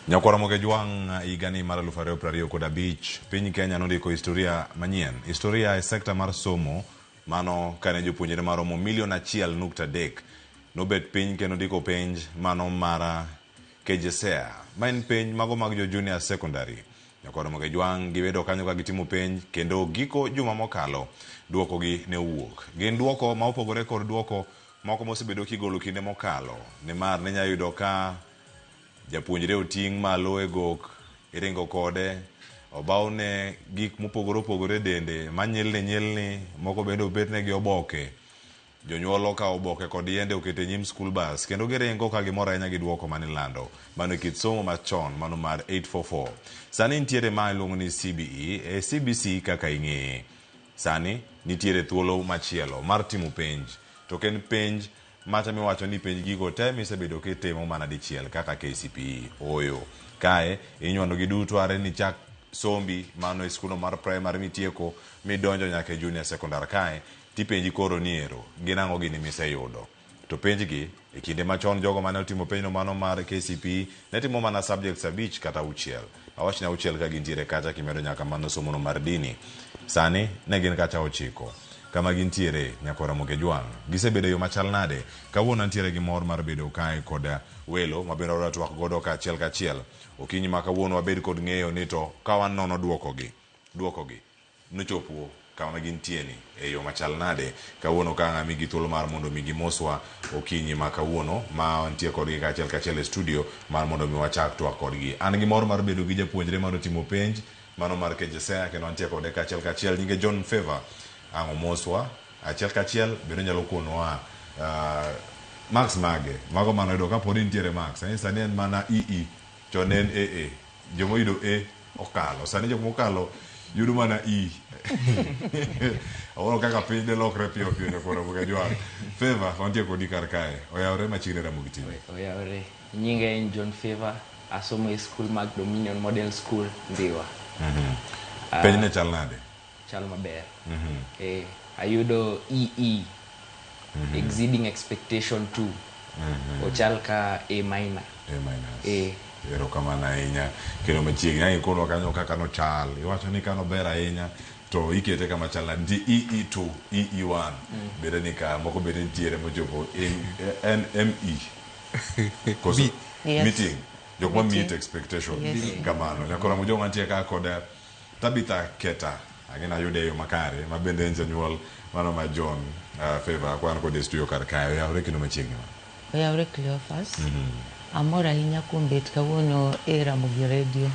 Nyakwar Ramogi Ojwang' higani mar 2025 piny Kenya nondiko historia manyien. Historia e sekta mar somo mano kane jopuonjre maromo milion 1.3 nobet piny kendo ndiko penj mano mar KJSEA ma en penj mago mag jo junior secondary. Nyakwar Ramogi Ojwang' gibedo kanyo ka gitimo penj kendo giko juma mokalo duokogi ne owuok. Gin duoko ma opogore kod duoko moko mosebedo kigolo kinde mokalo nimar ninya yudo ka japuonjre oting' malo e gok, iringo kode, obawne gik mopogore opogore e dende manyilni nyilni, moko bende obetne gi oboke. Jonyuol okawo oboke kod yiende oketo e nyim school bus kendo giringo ka gimor ahinya gi duoko mane ilando. Mano e kit somo machon mano mar 844. Sani nitiere ma iluongo ni CBE e CBC kaka ing'eye. Sani nitiere thuolo machielo mar timo penj to ok en penj Macha miwacho ni penj gigo te misebedo kitimo mana dichiel kaka KCPE. Ooyo. Kae inywando gi duto are nichak sombi mano e skul no mar primary mitieko midonjo nyaka e junior secondar kae tipenji koro ni ero gin ang'o gini miseyudo. To penj gi e kinde machon jogo mane otimo penj no mano mar KCPE ne timo mana subjects abich kata auchiel. Awach ni auchiel ka gintiere kacha kimedo nyaka mano somo no mar dini. Sani ne gin kacha ochiko. Kama gintiere, Nyakwar Ramogi Ajwang'. Gisebedo e yo machal nade? Kawuono antiere gi mor mar bedo kae kod welo ma bende wadwa twak godo ka achiel kachiel. Okinyi ma kawuono wabed kod ng'eyo ni to ka wanono duokogi, duokogi nochopo kama gintie ni e yo machal nade. Kawuono ka ang' amigi thuolo mar mondo mi gimoswa okinyi ma kawuono ma wantie kodgi ka achiel kachiel e studio mar mondo mi wachak twak kodgi. An gi mor mar bedo gi japuonjre mane otimo penj mano mar KJSEA kendo antie kode kachiel kachiel nyinge John Favor ang' omoswa achiel kachiel bende onyalo konowa marks mage mago mane oyudo kapod nitiere marks sani en mana EE chon ne en AA joma oyudo A okalo sani jok mokalo yudo mana E awuoro kaka piny ne lokre piyo piyo nyakwar Ramogi Ajwang' Favor wantie kodi kar kae oyawre machiegni Ramogi TV. Oyawre. Nyinga en John Favor. Asomo e skul mag Dominion Model School, Ndhiwa. Penj ne chal nade? Chal maber. Eh, ayudo EE. Exceeding expectation 2. Ochal ka A minor. A minus. Eh. Erokamano ahinya. Kendo machiegni ang' ikonwa kanyo kaka nochal. Iwacho ni kanober ahinya to ikete kama chal nade. Nitie EE2, EE1. Bende ni ka moko bende nitiere mochopo N ME. Koso Yes. meeting. Jok ma Meeting. meet expectation. Yes. Kamano. Nyakora Mujong mantie ka kod Tabitha Keta. Ang'e ayude e yo makare ma bende en janyuol mano ma John Favor kwan kode e studio kar kae. Oyawre kendo machiegni ma. Oyawre Cleophas. Amor ahinya kuom bet kawuono e Ramogi Radio.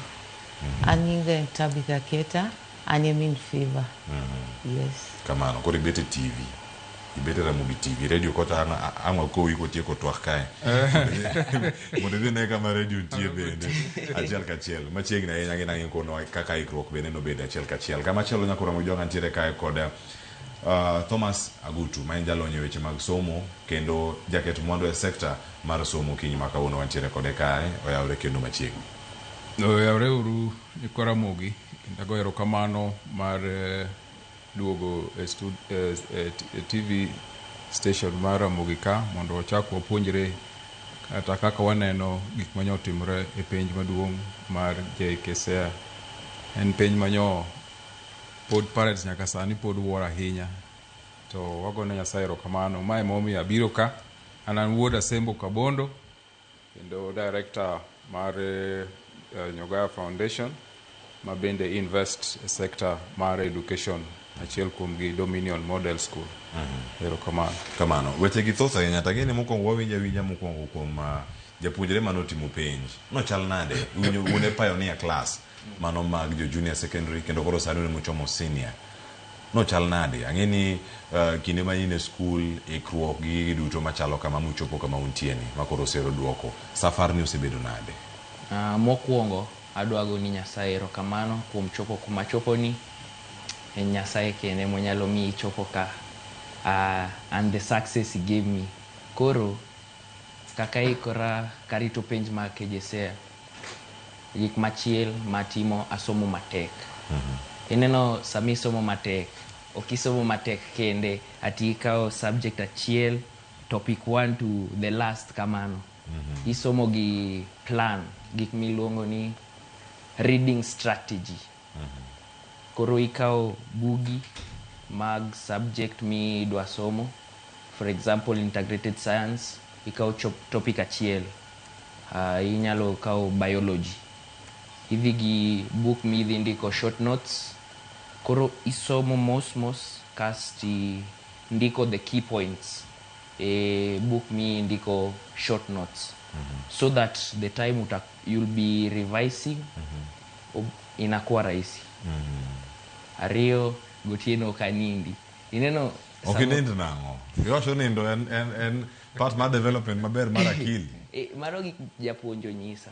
An nyinga en Tabitha Keta, an e min Favor. Yes. Kamano. Koro ibet e TV. Ibet e Ramogi TV. Radio kocha ang' wakowi kotieko twak kae. Mondo idhi ne kama radio nitie bende. Achiel kachiel. Machiegni ahinya gi nang'e kono kaka ikruok bende nobedo achiel kachiel. Kama chielo nyakora Ramogi Ojwang' antiere kae kod Thomas Agutu ma en jalony e weche mag somo kendo jaket mwandu e sekta mar somo okinyi ma kawuono wantiere kode kae oyawre kendo machiegni. Oyawre uru nyikwa Ramogi kendo agoyo erokamano mar duogo e, e, e, e TV station mar Ramogi ka mondo wachak wapuonjre kata kaka waneno gik manyo otimore e penj maduong' mar JKCA. En penj manyo pod parents nyaka sani pod wuoro ahinya to wagone Nyasaye erokamano. Ma emomiyo abiro ka. An an wuod Asembo Kabondo kendo director mar Nyogaya Foundation ma bende invest e sector mar education achiel kuom gi Dominion Model School. Erokamano. Kamano. Weche gi thoth ahinya to ang'e ni mokwongo wawinjo awinja mokwongo kuom japuonjre mane otimo penj. Nochal nade? Winjo un e pioneer class mano mag jo junior secondary kendo koro sani un emochomo senior. Nochal nade? Ang'e ni kinde ma in e skul, ikruok gi gigi duto machalo kama muchopo kama untie ni ma koro osero duoko. Safar ni osebedo nade? Mokwongo adwa goni Nyasaye erokamano kuom chopo kuma achoponi. En Nyasaye kende monyalo miyi chopo ka. And the success he gave me. Koro kaka aikora karito penj mag KJSEA, gik machiel matimo asomo matek. Ineno sama isomo matek, ok isomo matek kende ati ikawo subject achiel, topic 1 to the last kamano. Isomo gi plan, gik miluongo ni reading strategy. Koro ikawo bugi mag subject midwa somo. For example, integrated science, ikawo topic achiel. Inyalo kawo biology. Idhi gi book midhi ndiko short notes. Koro isomo mos mos kasti ndiko the key points e book mi ndiko short notes. So that the time you'll be revising, inakuwa rahisi. Ariyo, gotieno ok anindi. Ineno Ok inind nang'o? Iwacho nindo en part mar development maber mar akili. Mano gik japuonj onyisa.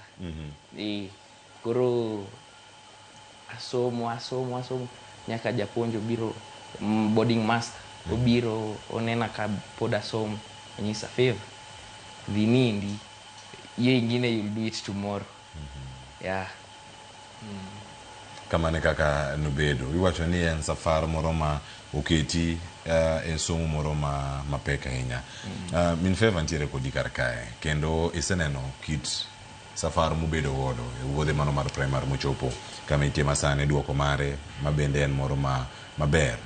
Koro asomo, asomo, asomo nyaka japuonj obiro, boarding master obiro onena ka pod asomo, onyisa, "Favor, dhi nindi, hiyo ingine you'll do it tomorrow." Yeah. Kamano e kaka nobedo. Iwacho ni en safar moro ma oketi e somo moro ma mapek ahinya. Min Favor nitiere kodi kar kae kendo iseneno kit safar mobedo godo e wuodhe mano mar primary mochopo kama entie masani, duoko mare ma bende en moro ma maber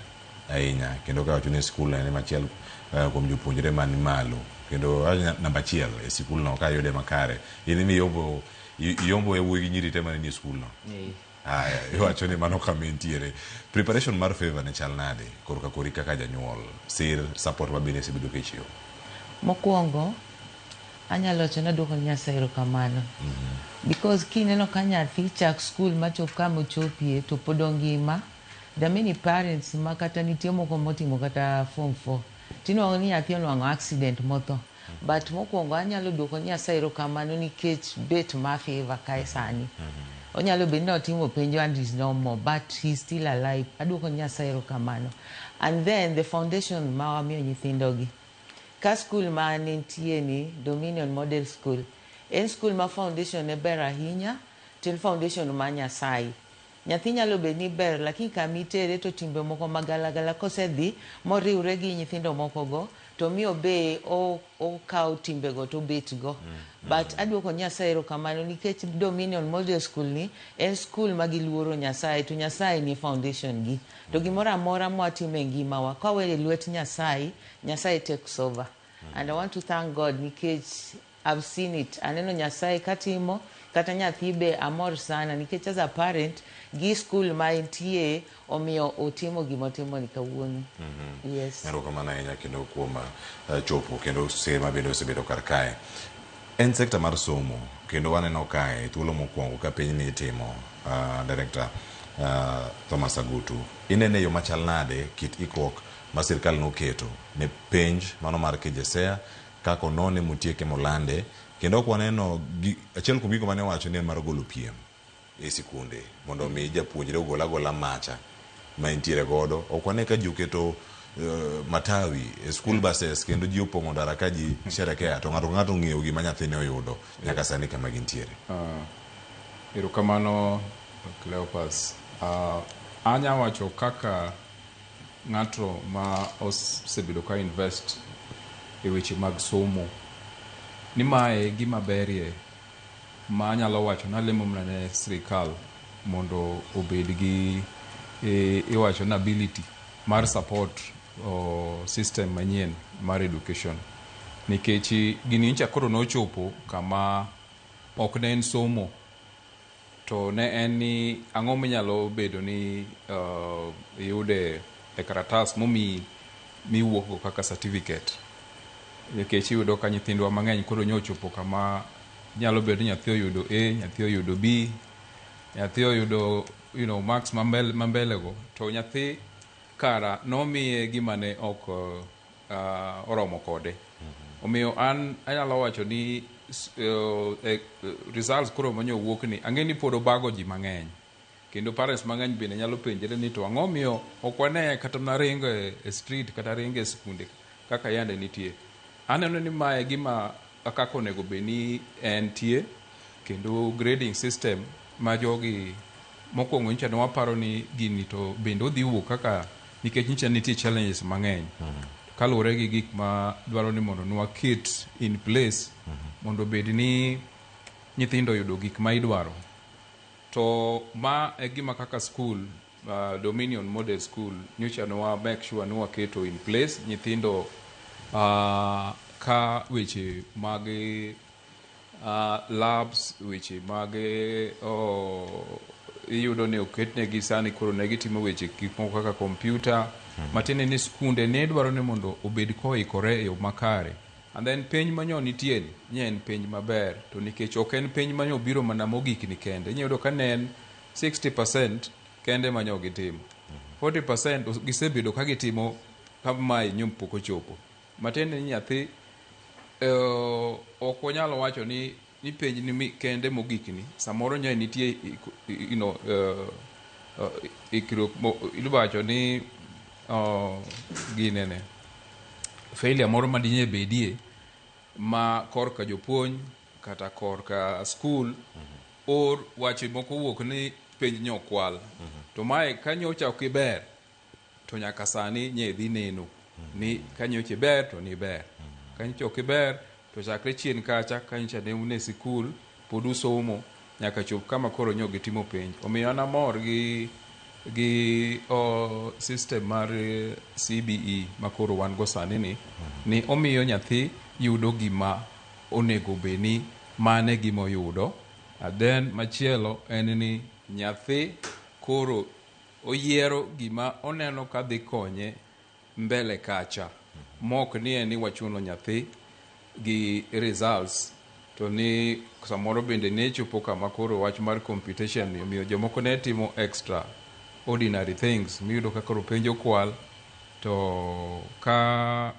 ahinya, kendo kawacho ni skul en achiel kuom jopuonjre man malo kendo namba achiel e sikul no kayude makare. In emi iyombo yawuoyi gi nyiri te mane nie skul no. Aya, iwacho ni mano kama entiere. Preparation mar Favor ne chal nade korka kori kaka janyuol? Sir support ma bende isebedo kichiwo. Mokwongo, anyalo wacho ni aduoko ne Nyasaye erokamano. Because kineno ka nyathi chak skul machop kama ochopie to pod ongima, there are many parents ma kata nitie moko motimo kata form 4. Tinwang'o ni nyathi onwang'o accident motho. But mokwongo anyalo duoko ne Nyasaye erokamano nikech bet ma Favor kae sani. Onyalo bedo ni otimo penjo and is no more, but he's still alive. Aduoko ne Nyasaye erokamano. And then the foundation ma wamiyo nyithindogi. Ka skul ma nentie ni, Dominion Model School, en skul ma foundation ne ber ahinya, to en foundation ma Nyasaye. Nyathi nyalo bet ni ber, lakini kama itere to timbe moko magalagala kosedhi moriwre gi nyithindo moko go, to miyo be okawo timbego to obet go. But aduoko Nyasaye erokamano nikech Dominion Model School ni en skul ma giluoro Nyasaye, to Nyasaye ni foundation gi. To gimoro amora mwatimo e ngimawa, ka waweyo e lwet Nyasaye, Nyasaye takes over. And I want to thank God nikech I've seen it. Aneno Nyasaye katimo, kata nyathi be amor sana nikech as a parent, gi skul ma entie omiyo otimo gimotimo ni kawuono. Yes. Erokamano ahinya kendo kuom chopo kendo sir ma bende osebedo kar kae. En sekta mar somo kendo waneno kae thuolo mokwongo ka piny ni itimo, Director Thomas Agutu. Inene yo machal nade kit ikruok ma sirkal noketo ne penj mano mar KJSEA kaka onone motieke molande, kendo ok waneno achiel kuom gigo mane owacho ni en mar golo piem e sikunde mondo mi japuonjre ogol agola macha ma entiere godo. Ok wane ka ji oketo matawi e school buses kendo ji opong'o ndara ka ji sherekea, to ng'ato ka ng'ato ong'eyo gima nyathine oyudo nyaka sani kama gintiere. Erokamano Cleopas. Anya wacho kaka ng'ato ma osebedo ka invest e weche mag somo ni mae gima berie ma anyalo wacho nalemo mana ne sirikal mondo obed gi iwacho ni ability mar support system manyien mar education, nikech gini nyocha koro nochopo kama ok ne en somo to ne en ni ang'o minyalo bedo ni iyude e karatas momiyi miwuok go kaka certificate, nikech iyudo ka nyithindwa mang'eny koro nyochopo kama nyalo bedo ni nyathi oyudo A, nyathi oyudo B, nyathi oyudo marks mambele go, to nyathi kara nomiye gima ne ok oromo kode. Omiyo an anyalo wacho ni results koro manyo wuok ni ang'e ni pod obago ji mang'eny, kendo parents mang'eny bende nyalo penjre ni to ang'o miyo ok wane kata mana ringo e street kata ringo e skunde kaka yande nitie. Aneno ni mae gima kaka onego bed ni entie, kendo grading system ma jogi mokwongo nyocha ne waparo ni gini to bende odhi wuok kaka, nikech nyocha nitie challenges mang'eny kaluwore gi gik ma dwaro ni mondo nwaket in place. mondo obed ni nyithindo oyudo gik ma idwaro. To ma e gima kaka school, Dominion Model School, nyocha ne wa make sure ni waketo in place nyithindo ka weche mag labs, weche mag iyudo ni oketnegi sani koro ne gitimo weche gik moko kaka computer. Matiende ni skunde ne dwaro ni mondo obed koikore e yo makare. And then penj manyo nitie ni, nye en penj maber to nikech ok en penj manyo biro mana mogik ni kende. Inyalo yudo ka ne en 60% kende manyo gitimo. 40% gisebedo ka gitimo ka mae nyo pok ochopo. Matiende ni nyathi ok wanyal wacho ni penj ni kende mogik ni samoro nyo nitie you know, ikruok iwacho ni ginene failure moro madinye bedie ma korka jopuonj kata korka school or wache moko wuok ni penj nyo kwal. To mae ka nyocha ok iber to nyaka sani nye dhi neno ni ka nyocha iber to ni ber. Ka nyocha ok iber to chakre chien kacha ka nyocha ne un e sikul pod usomo nyaka chop kama koro nyo gitimo penj. Omiyo an amor gi system mar CBE makoro wan go sani ni ni omiyo nyathi yudo gima onego bed ni mane gima oyudo. And then machielo en ni nyathi koro oyiero gima oneno ka dhi konye mbele kacha. Mok ni en ni wachuno nyathi gi results to ni samoro bende ne chopo kama koro wach mar computation ni omiyo jomoko ne timo extra ordinary things miyudo ka koro penjo kwal to ka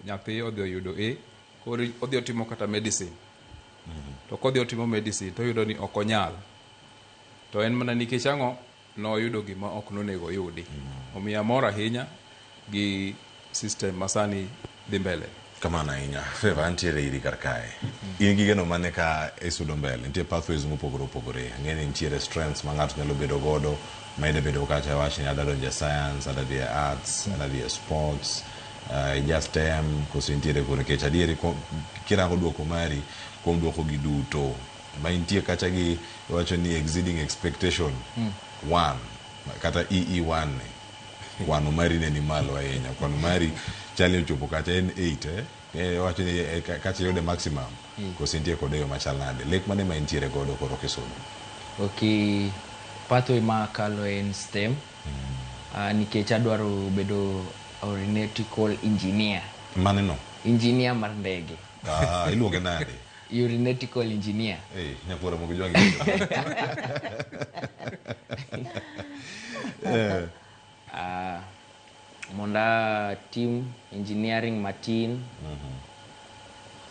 nyathi odhi oyudo A koro odhi otimo kata medicine. To kodhi otimo medicine to oyudo ni ok onyal. To en mana nikech ang'o noyudo gima ok nonego oyudi. Omiyo amor ahinya gi system masani dhi mbele. Kamano ahinya. Favor, antiere iri kar kae. In gi geno mane ka isudo mbele? Nitie pathways mopogore opogore. Ang'e ni nitiere strengths ma ng'ato nyalo bedo godo ma ida bedo kacha wach ni adwa donjo e science, adwa dhi e arts, adwa dhi e sports, ija STEM, koso intiere koro nikech adieri kirango duoko mari kuom duoko gi duto ma intie kacha gi iwacho ni exceeding expectation 1 kata EE1 ni kwano mari ne ni malo ahinya. Kwano mari chal ni ochopo kacha en 8 iwacho ni kacha iyude maximum. Koso intie kode e yo machal nade? Lek mane ma intiere godo koro kisudo? Okay, pathway ma akalo en STEM. Nikech adwaro bedo aeronautical engineer. Mane no? Engineer mar ndege. Iluonge nade? Aeronautical engineer. Nyakwara moko jwangi. Monda team engineering matin.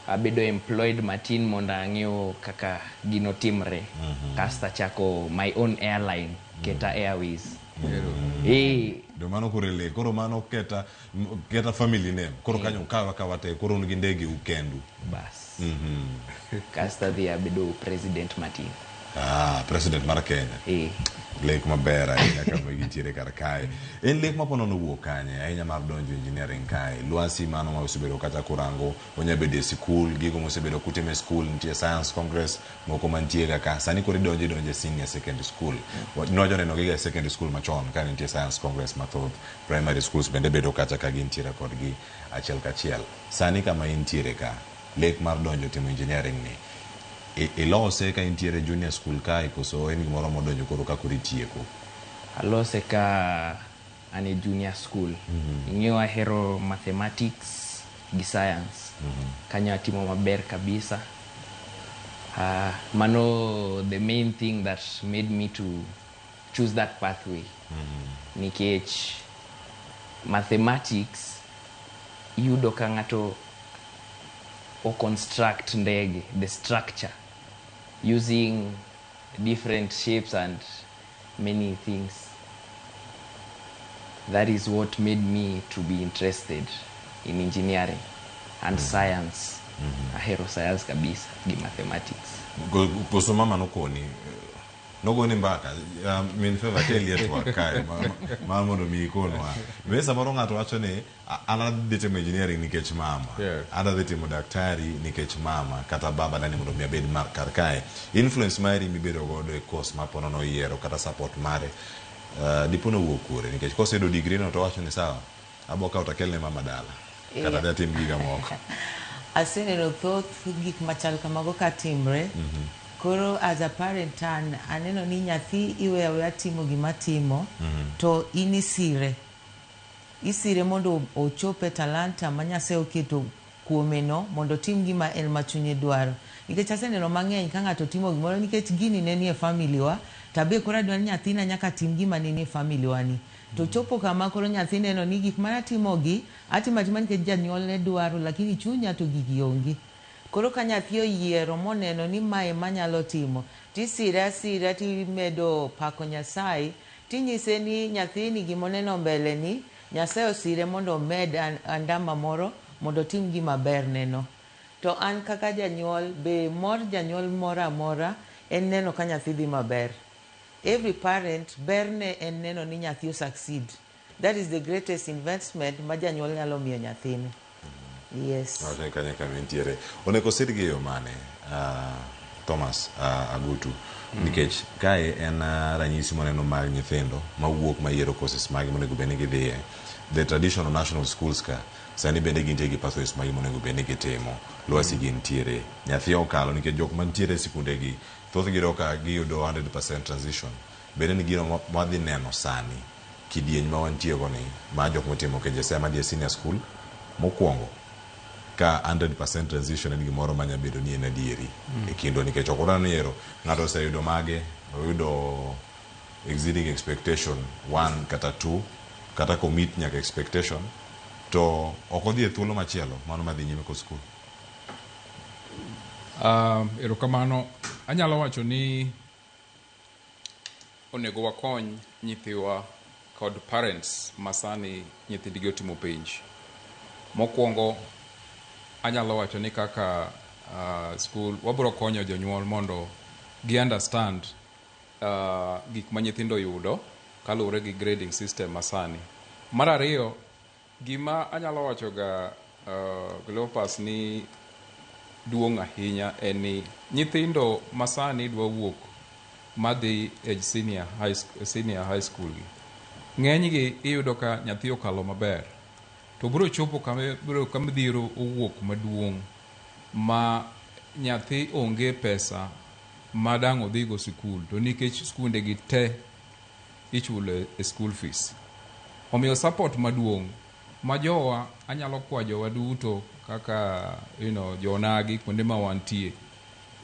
Abedo employed matin mondo ang'eyo kaka gino timre. Kasto achako my own airline, Keta Airways. Do mano koro le, koro mano Keta family name. Koro kanyo ukawa kawa te, koro un gi ndege ukendu. Bas. Kasto adhi abedo president matin. President mar Kenya. Lek maber ahinya kama gintiere kar kae. En lek ma ponono wuok kanye ahinya mar donjo engineering kae. Lwasi mano ma osebedo kata kurango, onya bedo e sikul, gigo mosebedo kutimo e skul, nitie science congress moko mantie kaka. Sani koro idonjo e senior secondary school. Nwajo neno giga e secondary school machon ka nitie science congress mathoth. Primary schools bende bedo kacha ka gintiere kodgi achiel kachiel. Sani kama intiere ka, lek mar donjo timo engineering ni, ilose ka intiere junior school kae koso en gimoro modonjo koro ka koro itieko? Alose ka an e junior school. Ing'eyo ahero mathematics gi science. Kanyo atimo maber kabisa. Mano the main thing that made me to choose that pathway. Nikech mathematics iyudo ka ng'ato o construct ndege, the structure, using different shapes and many things. That is what made me to be interested in engineering and science. Ahero science kabisa gi mathematics. Koso mama nokoni Nogoni mbaka, min Favor kelie twak kae mar mondo mi ikonwa. Be samoro ng'ato wacho ni an adhi timo engineering nikech mama. An adhi timo daktari nikech mama kata baba dani mondo mi abed mar kar kae. Influence mari mibedo godo e course ma ponono oyiero kata support mare dipo nowuok kure nikech koseyudo degree no to owacho ni sawa abo kawo to akelne mama dala kata adhi atim giga moko. Aseneno thoth gik machal kamago katimre. Koro as a parent an aneno ni nyathi iweyo aweya timo gima timo to in isire. Isire mondo ochop e talanta ma Nyasaye oketo kuome no mondo otim gima en ma chunye dwaro. Nikech aseneno mang'eny ka ng'ato timo gimoro nikech gini ne nie family wa to abe koro adwa ni nyathina nyaka tim gima ne nie family wa ni. To chopo kama koro nyathi neno ni gik mana timogi atimo atima nikech janyuol ne dwaro lakini chunya to gigi onge. Koro ka nyathi oyiero moneno ni mae ema anyalo timo tisire asira timedo pako Nyasaye tinyise ni nyathini gimoneno mbele ni Nyasaye osire mondo omed andama moro mondo otim gima ber neno. To an kaka janyuol be mor janyuol moro amora en neno ka nyathi dhi maber. Every parent berne en neno ni nyathi o succeed. That is the greatest investment ma janyuol nyalo miyo nyathine. Yes. Wachne kanyo kama entiere. Onego sirgi e yo mane, Thomas Agutu? Nikech kae en ranyisi mwaneno mag nyithindo mawuok mayiero courses magi monego bed ni gidhiye. The traditional national schools ka sani bende gintie gi pathways magi monego bed ni gitimo. Lwasi gintiere. Nyathi okalo nikech jok mantiere e sikunde gi thothgi yudo ka giyudo 100% transition. Bende ni gino mwadhi neno sani kidieny ma wantie go ni ma jok motimo KJSEA madhi e senior school mokwongo ka 100% transition en gimoro manya bedo ni en adieri e kindwa nikech ok wadwa ni ero ng'ato oseyudo mage oyudo exceeding expectation 1 kata 2 kata commit nyaka expectation to ok odhi e thuolo machielo mano madhi nyime kod school. Erokamano. Anyalo wacho ni onego wakony nyithiwa kod parents masani nyithindgi otimo penj. Mokwongo anyalo wacho ni kaka school wabiro konyo jonyuol mondo gi understand gik ma nyithindo yudo kaluwore gi grading system masani. Mar ariyo, gima anyalo wacho ga Cleophas ni duong' ahinya en ni nyithindo masani dwa wuok madhi e senior high school gi. Ng'enygi iyudo ka nyathi okalo maber to biro chopo kama biro kama midhiero owuok maduong' ma nyathi onge pesa ma dang' odhigo sikul to nikech skunde gi te ichulo e school fees. Omiyo support maduong' ma jowa anyalo kwa jowa duto kaka jonagi kuonde ma wantie.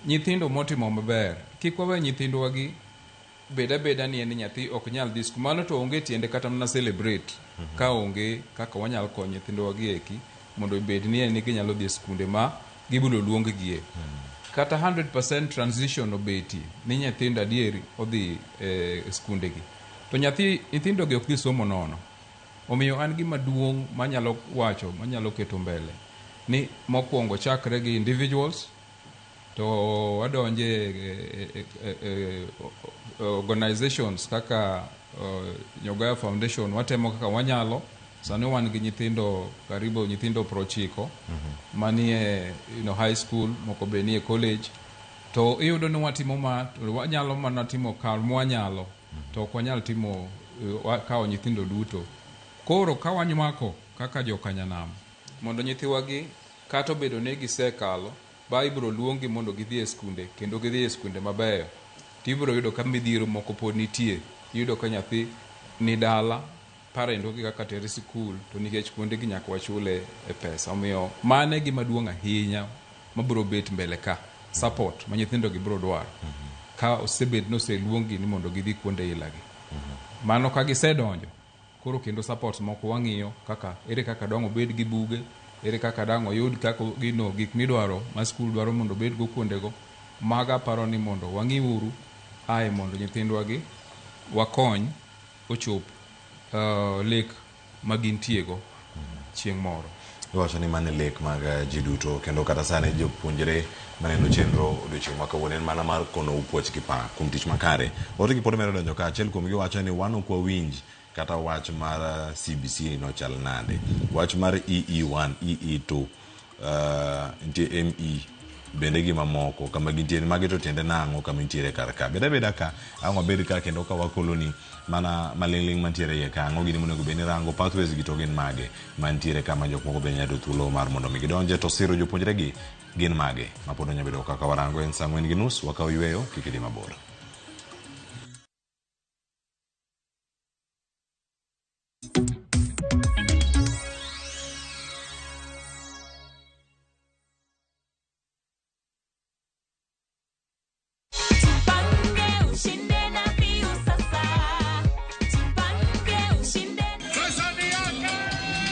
Nyithindo motimo maber kik wawe nyithindwa gi bed abeda ni en nyathi ok nyal dhi skul. Mano to onge tiende kata mana celebrate ka onge kaka wanyalo konyo nyithindwa gi eki mondo obed ni en ginyalo dhi e skunde ma gibiro luong gie. Kata 100% transition obeti ni nyithindo adieri odhi e skunde gi. To nyithindo gi ok dhi somo nono. Omiyo an gima duong' manyalo wacho, manyalo keto mbele ni mokwongo chakre gi individuals to wadonje e organizations kaka Nyogaya Foundation. Watemo kaka wanyalo. Sani wan gi nyithindo karibu nyithindo 90 manie high school, moko be nie college. To iyudo ni watimo ma to wanyalo mana timo kar mwanyalo to ok wanyal timo kawo nyithindo duto. Koro ka wanywako kaka jokanyanam mondo nyithiwa gi kata obedo ni gisekalo ba ibiro luonggi mondo gidhi e skunde kendo gidhi e skunde mabeyo to ibiro yudo ka midhiero moko pod nitie. Iyudo ka nyathi ni dala parent onge kaka tere sikul to nikech kuonde gi nyaka wachule e pesa. Omiyo mano e gima duong' ahinya mabiro bet mbele ka support ma nyithindo gi biro dwaro ka osebet ni oseluonggi ni mondo gidhi kuonde ilagi. Mano ka gisedonjo koro kendo support moko wang'iyo kaka ere kaka dang' obed gi buge, ere kaka dang' oyud kaka gino gik midwaro ma skul dwaro mondo obed go kuondego. Mago aparo ni mondo wang'iuru ae mondo nyithindwa gi wakony ochop lek ma gintiego chieng' moro. Iwacho ni mano e lek mag ji duto kendo kata sani jopuonjre maneno chenro odiochieng' ma kawuono en mana mar konou puoch gi pak kuom tich makare. Ote gi pod medo donjo ka achiel kuomgi wacho ni wan ok wawinj kata wach mar CBC nochal nade. Wach mar EE1, EE2, nitie ME bende gi mamoko kama gintiere magi to tiende nang'o kama intiere kar ka. Bed abeda ka, ang' wabed ka kendo ka wakoloni mana maling'ling' mantiere iye ka ang'o gini monego bed ni rango pathways gi to gin mage mantiere ka ma jok moko be nyalo yudo thuolo mar mondo mi gidonje to siro jopuonjre gi gin mage ma pod wanyalo bedo kaka warango en saa ang'wen gi nus wakaw yweyo kik idhi mabor. Jipange ushinde na Viusasa. Jipange ushinde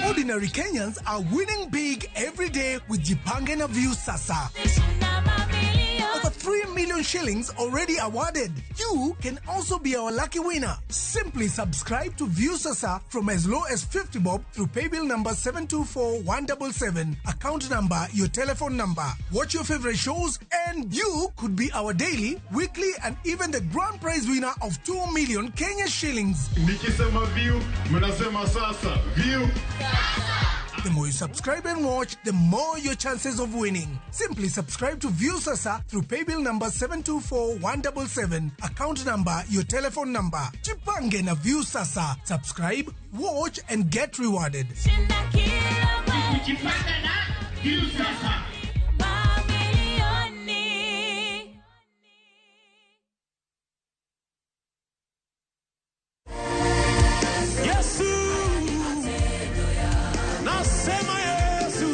Ordinary Kenyans are winning big every day with Jipange na Viusasa. na mabilioni. Over 3 million shillings already awarded. You can also be our lucky winner. Simply subscribe to Viusasa from as low as 50 bob through paybill number 724177, account number, your telephone number. Watch your favorite shows and you could be our daily, weekly and even the grand prize winner of 2 million Kenya shillings. Nikisema view, mnasema sasa. View. The more you subscribe and watch, the more your chances of winning. Simply subscribe to Viusasa through paybill number 724177, account number, your telephone number. Jipange na Viusasa. Subscribe, watch and get rewarded. Shinda kila mwezi. Mamilioni. Yesu, nasema Yesu,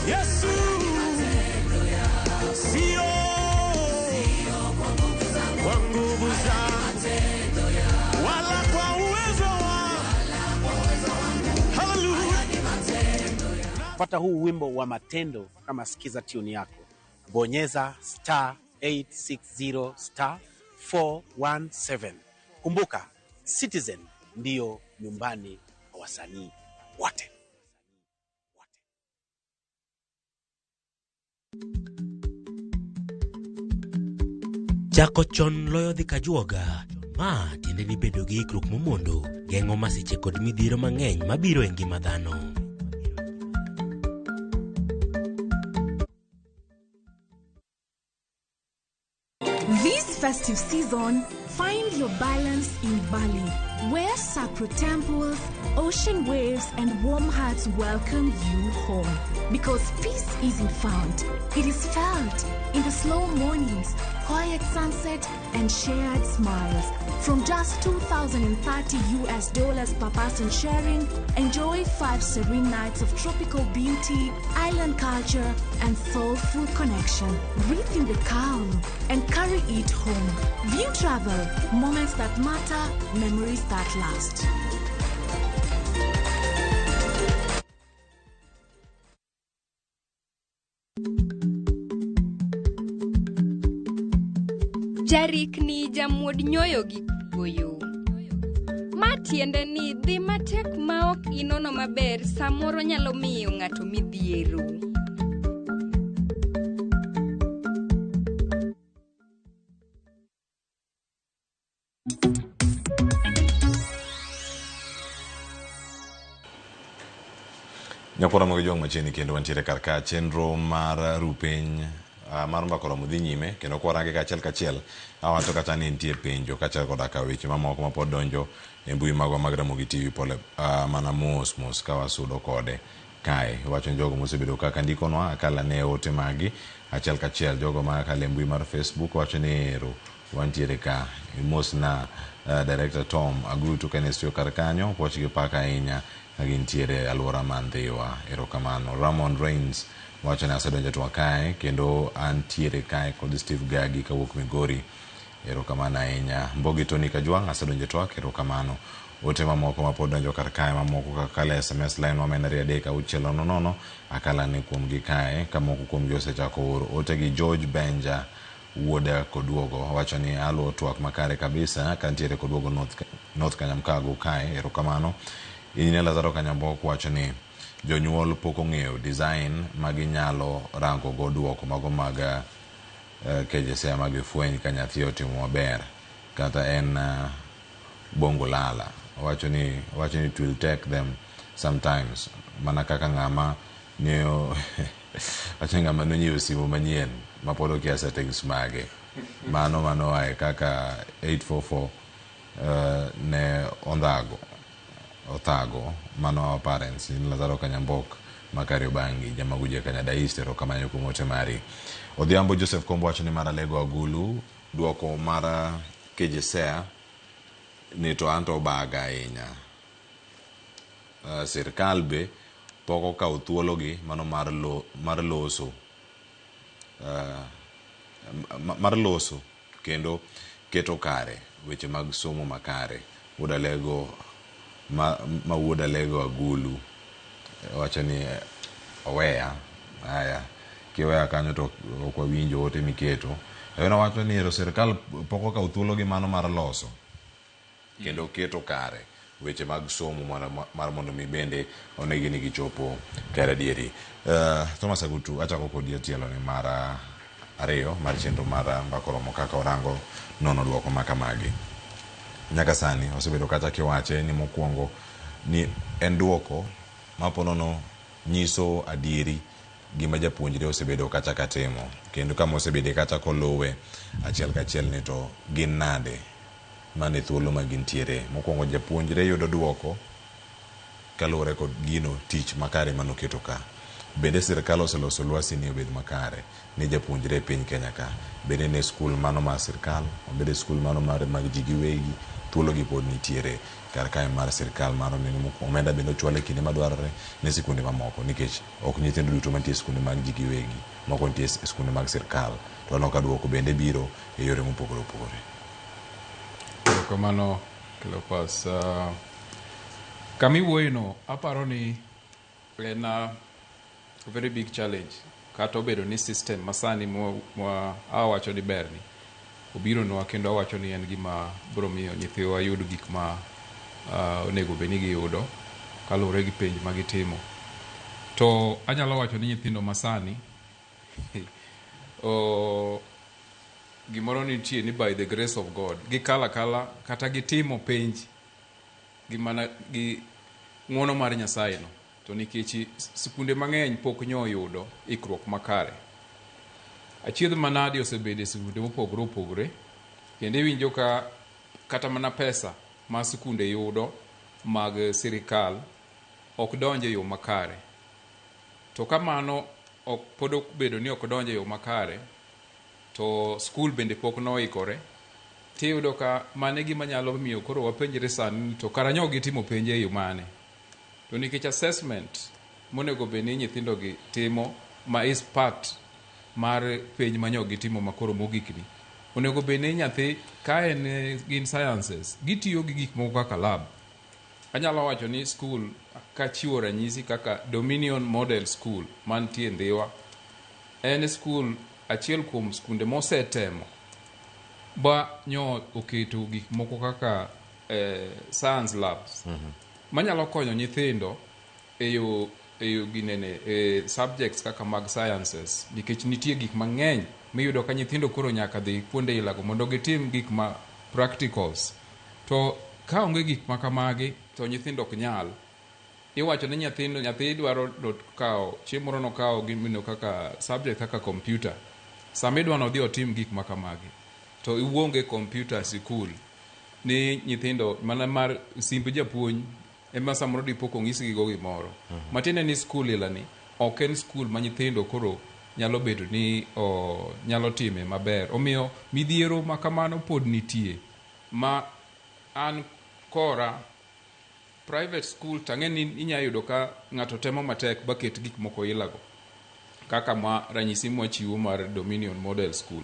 Yesu, sio kwa nguvu zangu wala kwa uwezo wangu. Hallelujah. Pata huu wimbo wa Matendo kama sikiza tune yako, bonyeza star 860 star 417. Kumbuka, Citizen ndiyo nyumbani kwa wasanii wote. Chako chon loyo dhi kajuoga. Ma tiende ni bedo gi ikruok momondo geng'o masiche kod midhiero mang'eny mabiro e ngima dhano. This festive season, find your balance in Bali, where sacred temples, ocean waves, and warm hearts welcome you home. Because peace isn't found, it is felt in the slow mornings, quiet sunset, and shared smiles. From just 2,030 US dollars per person sharing, enjoy 5 serene nights of tropical beauty, island culture, and soulful connection. Breathe in the calm and carry it home. View travel, moments that matter, memories that last. Jarikni jamuod nyoyo gi kuoyo. Ma tiende ni dhi matek ma ok inono maber samoro nyalo miyo ng'ato midhiero. Nyakwara mag jwang' machiegni kendo wantiere kar ka chenro mar rupiny mar mbaka oromo dhi nyime kendo kwarange kachiel kachiel awacho kata ni nitie penjo kaachiel koda ka weche mamoko mapod donjo e mbui magwa mag Ramogi TV pole mana mos mos ka wasudo kode kae. Iwacho ni jogo mosebedo kaka ndikonwa akala ne ote magi achiel kachiel jogo ma kalo e mbui mar Facebook wacho ni ero wantiere ka imosna Director Tom Agutu ka en e studio kar kanyo puoch gi pak ahinya ka gintiere e alwora ma Ndhiwa. Erokamano. Ramon Rains wacho ni asedonjo twak kae kendo antiere kae kod Steve Gagi kawuok Migori. Erokamano ahinya. Mbogi Tony Kajwang' asedonjo twak, erokamano. Ote mamoko mapod donjo kar kae mamoko kaka kalo e SMS line wa ma en 23600 akala ni kuomgi kae ka moko kuomgi osechako oro ote gi George Benja wuod Koduogo wacho ni aluwo twak makare kabisa kantiere Koduogo North Kanyamkago kae, erokamano. Injinia Lazaro Kanyambok wacho ni Jonyuol pok ong'eyo design ma ginyalo rango go duoko mago mag KJSEA ma gifweny ka nyathi otimo maber kata en bongo lala. Owacho ni owacho ni it will take them sometimes mana kaka ng'ama ne wacho ni ng'ama nonyiewo simu manyien ma pod okia settings mage. Mano mano ae kaka 844 ne ondhago othago mano our parents in Lazaro Kanyambok ma Kariobangi Jamaguji Kanyada East erokamano kuom ote mari. Odhiambo Joseph Kombo wacho ni mar Alego Agulu duoko mar KJSEA ni to anto obaga ahinya. Sirkal be pok okawo thuologi mano mar, lo, mar loso mar loso kendo keto kare weche mag somo makare. Wuod Alego ma, ma wuod Alego Agulu wacho ni oweya haya kiweya kanyo to ok wawinjo ote miketo. En owacho ni ero sirkal pok okawo thuologi mano mar loso kendo keto kare weche mag somo mar mondo mi bende onegi ni gichopo kare adieri. Thomas Agutu, achako kodi e tielo ni mar ariyo mar chenro mar Mbaka Oromo kaka orango nono duoko ma kamagi. Nyaka sani osebedo kata kiwache ni mokwongo ni en duoko ma ponono nyiso adieri gima japuonjre osebedo kata katimo kendo kama osebede kata koluwe achiel kachiel ni to gin nade mane thuolo ma gintiere. Mokwongo japuonjre yudo duoko kaluwore kod gino tich makare manoketo ka. Bende sirkal oseloso lwasi ni obed makare ne japuonjre e piny Kenya ka. Bende ne skul mano mar sirkal, obed e skul mano mar mag ji giwegi, thuolo gi pod nitiere kar kae mar sirkal mar oneno omenda bende ochwal e kinde madwarore ne sikunde mamoko nikech ok nyithindo duto mantie e skunde mag ji giwegi, moko nitie e skunde mag sirkal. To waneno ka duoko bende biro e yore mopogore opogore. Erokamano Cleopas. Kama iwuoyeno aparo ni en a very big challenge kata obedo ni system masani mwa awacho ni berni obironwa kendo awacho ni en gima biro miyo nyithiwa yud gik ma onego bed ni giyudo kaluwore gi penj ma gitimo. To anyalo wacho ni nyithindo masani gimoro nitie ni by the grace of God gikalo akala kata gitimo penj gi mana gi ng'uono mar Nyasaye no to nikech sikunde mang'eny pok nyo oyudo ikruok makare. Achiedh manadi osebedo e sikunde mopogore opogore kendo iwinjo ka kata mana pesa ma sikunde yudo mag sirikal ok donj e yo makare. To ka mano ok pod obedo ni ok donj e yo makare to skul bende pok noikore tiyudo ka mano e gima nyalo miyo koro wapenjre sani ni to kara nyo gitimo penj e yo mane. To nikech assessment monego bed ni nyithindo gi timo ma is part mar penj ma nyo gitimo makoro mogik ni onego bed ni nyathi ka en gin sciences gitiyo gi gik moko kaka lab. Anyalo wacho ni skul kachiwo ranyisi kaka Dominion Model School mantie Ndhiwa en skul achiel kuom skunde mosetemo ba nyo oketo gik moko kaka science labs manyalo konyo nyithindo e yo e yo ginene e subjects kaka mag sciences nikech nitie gik mang'eny miyudo ka nyithindo koro nyaka dhi kuonde ilago mondo gitim gik ma practicals to ka onge gik ma kamagi to nyithindo ok nyal iwacho ni nyathino nyathi dwaro kawo chieng' moro nokawo gimino kaka subject kaka computer sama idwa nodhi otim gik ma kamagi to iwuonge computer sikul ni nyithindo mana mar simb japuonj ema samoro dipo kong'isgi go gimoro matiende ni skul ilani ok en skul ma nyithindo koro nyalo bedo ni o, nyalo time maber omiyo midhiero ma kamano pod nitie ma an kora private school tang'e ni inya yudo ka ng'ato temo matek ba ket gik moko ilago kaka ma ranyisi mwachiwo mar Dominion Model School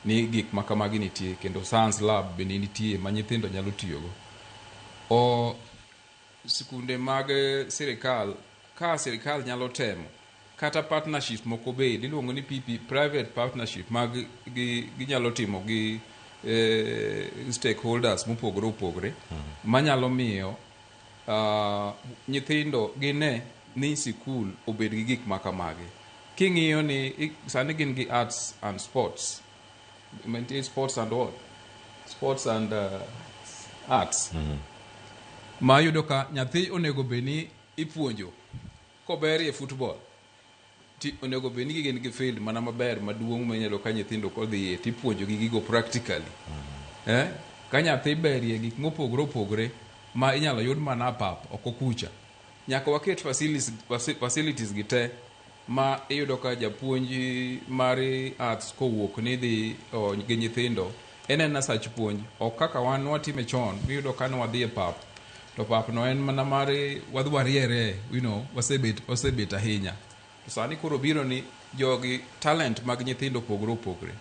ni gik ma kamagi nitie kendo science lab bende nitie ma nyithindo nyalo tiyogo. O sikunde mag sirikal ka sirikal nyalo temo kata partnership moko bed iluongo ni PP private partnership mag gi ginyalo timo gi stakeholders mopogore opogore manyalo miyo nyithindo gine ni sikul obed gi gik ma kamagi. King'iyo ni sani gin gi arts and sports. Mantie sports and what? Sports and arts. Ma yudo ka nyathi onego bed ni ipuonjo koberie football. Ti onego bed ni gin gi field mana maber maduong' minyalo ka nyithindo kodhiye tipuonjo gi gigo practically. Ka nyathi berie gik mopogore opogore ma inyalo yud mana pap oko kucha. Nyaka waket facilities gi te ma iyudo ka japuonj mar arts kowuok ni dhi gi nyithindo en ena sach puonj ok kaka wan watime chon miyudo ka ne wadhi e pap to pap no en mana mar wadhi wariere, you know, wasebet ahinya. To sani koro biro ni jogi talent mag nyithindo opogore opogore.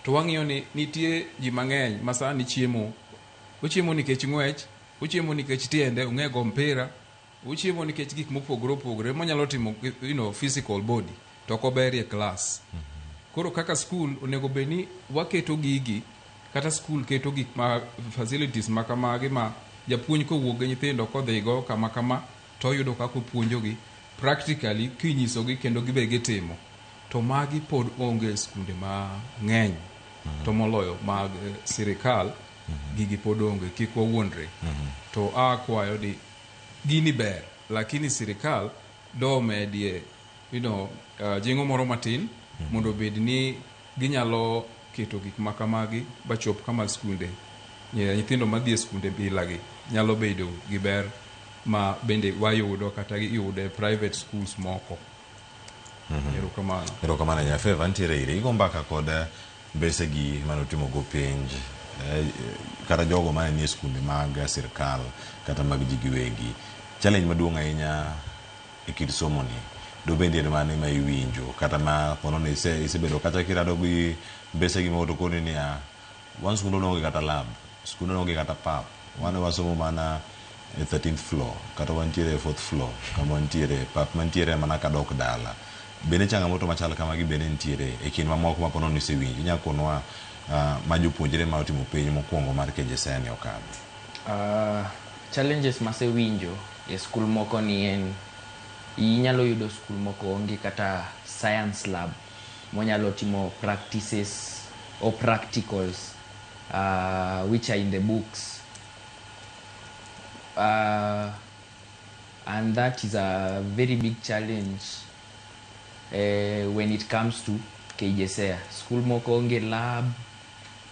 To wang'iyo ni nitie ji mang'eny ma sani chiemo, ochiemo nikech ng'wech, ochiemo nikech tiende, ong'e go mpira, ochiemo nikech gik mopogore opogore monyalo timo, you know, physical body to ok oberie class. Koro kaka school onego bed ni waketo gigi, kata school keto gik ma facilities ma kamagi ma japuonj kowuok gi nyithindo kodhigo kama kama to oyudo kaka opuonjogi practically kinyisogi kendo gibe gitimo. To magi pod onge e skunde mang'eny to moloyo mag sirikal gigi pod onge, kik wawuondre. To akwayo ni gini ber, lakini sirikal do medie, you know, jing'o moro matin mondo obed ni ginyalo keto gik ma kamagi bachop kama skunde nyithindo madhi e skunde bilagi nyalo bedo gi ber ma bende wayudo kata giyudo e private schools moko. Erokamano. Erokamano ahinya. Favor nitiere ire. Igo mbaka kod mbesegi mane otimo go penj, kata jogo mane nie skunde mag sirkal kata mag ji giwegi. Challenge maduong' ahinya e kit somo ni dobende en mane ma iwinjo kata ma pono ni isebedo kata kirado gi mbesegi moko to koni niya wan skundwa ne onge kata lab, skundwa ne onge kata pap, wan wasomo mana e 13th floor kata wantiere e 4th floor kama wantiere pap mantiere mana kadok dala. Bende changamoto machal kamagi bende nitiere e kind mamoko ma pono ni isewinjo. Inyalo konwa ma jopuonjre ma otimo penj mokwongo mar KJSEA ni okadho. Challenges masewinjo e skul moko ni en inyalo yudo skul moko onge kata science lab monyalo timo practices or practicals which are in the books, and that is a very big challenge when it comes to KJSEA. Skul moko onge lab,